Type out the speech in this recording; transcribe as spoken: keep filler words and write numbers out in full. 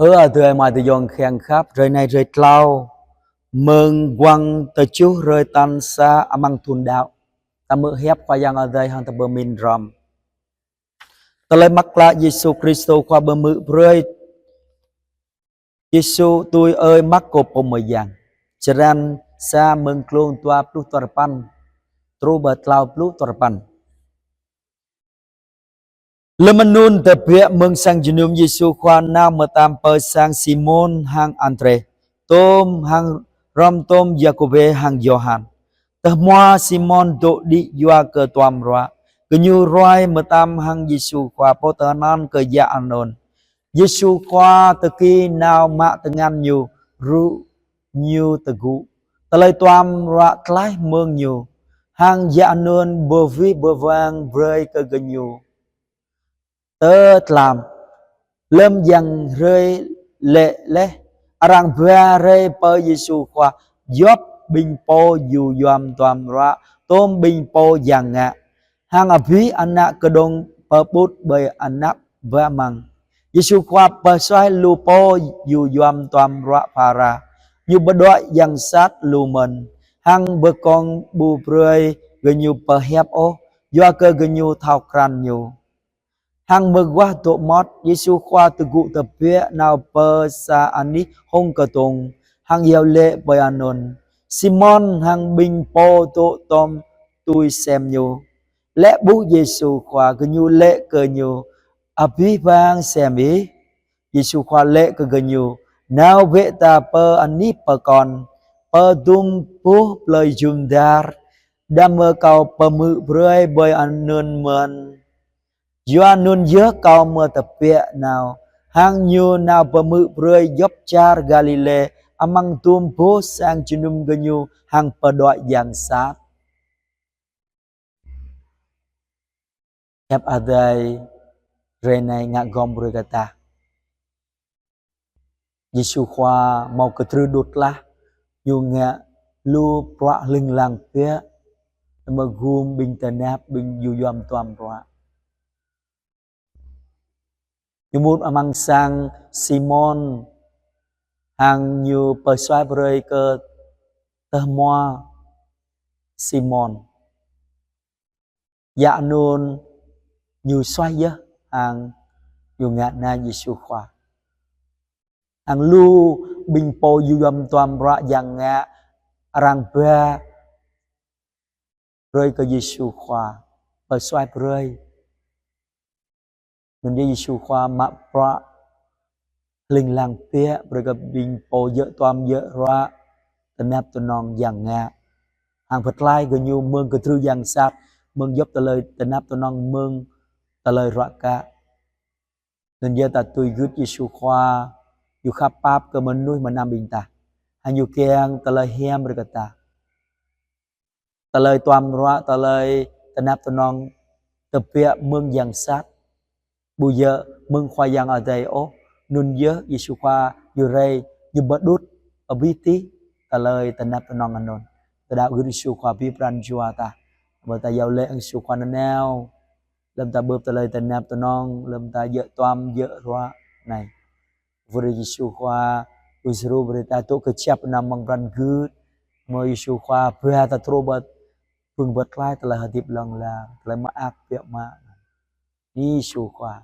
Ơ adơi amai ayŏng kheng khăp, hrơi anai hrơi tlâo, mơ̆ng guăng tơjuh hrơi tal sa amăng thun đăo. Ta hmư̆ hiăp Khua Yang Adai hăng ta pơmĭn hrŏm. Tơlơi mơak klă Yêsu Krist Khua pơhmư̆ brơi. Yêsu tui ơi Markô pô mơyang. Črăn sa, mơ̆ng klông dua pluh duapăn truh pơ tlâo pluh duapăn. Lơm anŭn tơbiă mơ̆ng sang jơnum, Yêsu Khua nao mơtam pơ sang Simôn hăng Andrê, tôm hăng hrŏm tôm Yakôbê hăng Yôhan. Tơhmua Simôn dŏ đĭ yua kơ duăm ruă, gơñu ruai mơtam hăng Yêsu Khua pô tơhnal kơ yă anŭn. Yêsu Khua tơki nao mă tơngan ñu, rŭ ñu tơgŭ. Tơlơi duăm ruă tlaih mơ̆ng ñu, hăng yă anŭn pơwih pơwang brơi kơ gơñu. Tơ tlam, lơm yang hrơi lê̆ laih, arăng ba rai pơ Yêsu Khua djŏp ƀing pô yu yom duăm ruă, tôm ƀing pô yang ngă, hăng abih ană kơđông pơƀut ƀơi anăp ba măng. Yêsu Khua pơsuaih lu pô yu yom duăm ruă phara, ñu pơđuaĭ yang sat lu mơ̆n, hăng pơkŏng ƀu brơi gơñu pơhiăp ôh, yua kơ gơñu thâo krăn ñu. Hăng mơguah dŏ mơmŏt, Yêsu Khua tơgŭ tơbiă nao pơ sa anih hông kơtông, hăng iâu laĭ ƀơi anŭn. Simôn hăng ƀing pô dŏ tôm tui sem ñu. Laĭ ƀuh Yêsu Khua, gơñu laĭ kơ ñu: Abih bang sem ih. Yêsu Khua laĭ kơ gơñu: Nao bĕ ta pơ anih pơkŏn, pơ dum boh plơi jum dar, đah mơ̆ kâo pơhmư̆ brơi ƀơi anŭn mơ̆n. Yua anŭn yơh kâo mơ̆ tơbiă nao. Hăng ñu nao pơhmư̆ brơi djŏp čar Galilê, amăng dum boh sang jơnum gơñu, hăng pơđuaĭ yang sat. Hiăp Adai hrơi anai ngă gŏm brơi kơ ta. Yêsu Khua hmâo kơtrư đŭt lah, ñu ngă lu bruă hling hlang biă, mơgum ƀing tơnap, ƀing yu yom duăm ruă. Ñu mŭt amăng sang Simôn, hăng ñu pơsuaih brơi kơ tơhmua Simôn. Yă anŭn ñu suaih yơh hăng ñu ngă na Yêsu Khua. Hăng lu ƀing pô yu yom duăm ruă yang ngă arăng ba brơi kơ Yêsu Khua, pơsuaih brơi. Anŭn yơh Yêsu Khua mă bruă hling hlang biă brơi kơ ƀing pô djơ̆ duăm djơ̆ ruă, tơnap tơnong yang ngă. Hăng pơtlaih gơñu mơ̆ng kơtrư yang sat, mơ̆ng djŏp tơlơi tơnap tơnong, mơ̆ng tơlơi ruă kă. Anŭn yơh ta tui gưt Yêsu Khua, ñu khăp pap kơ mơnuih mơnam ƀing ta. Hăng ñu kiăng tơlơi hiam brơi kơ ta. Tơlơi duăm ruă, tơlơi tơnap tơnong tơbiă mơ̆ng yang sat, ƀu djơ̆ mơ̆ng Khua Yang Adai ôh. Anŭn yơh Yêsu Khua ñu rai, ñu pơđŭt abih tih tơlơi tơnap tơnong anŭn. Ta đaŏ gưt Yêsu Khua abih pran jua ta. Ƀơi ta iâu laĭ Yêsu Khua nanao. Lơm ta bưp tơlơi tơnap tơnong, lơm ta djơ̆ duăm djơ̆ ruă anai. Wơ̆t Yêsu Khua, ư sru brơi ta dŏ kơjăp nao amăng pran gưt. Mơ̆ Yêsu Khua ba ta truh pơ bưng pơtlaih tơlơi hơdip hlŏng lar, tơlơi mơak biă mă. Yêsu Khua.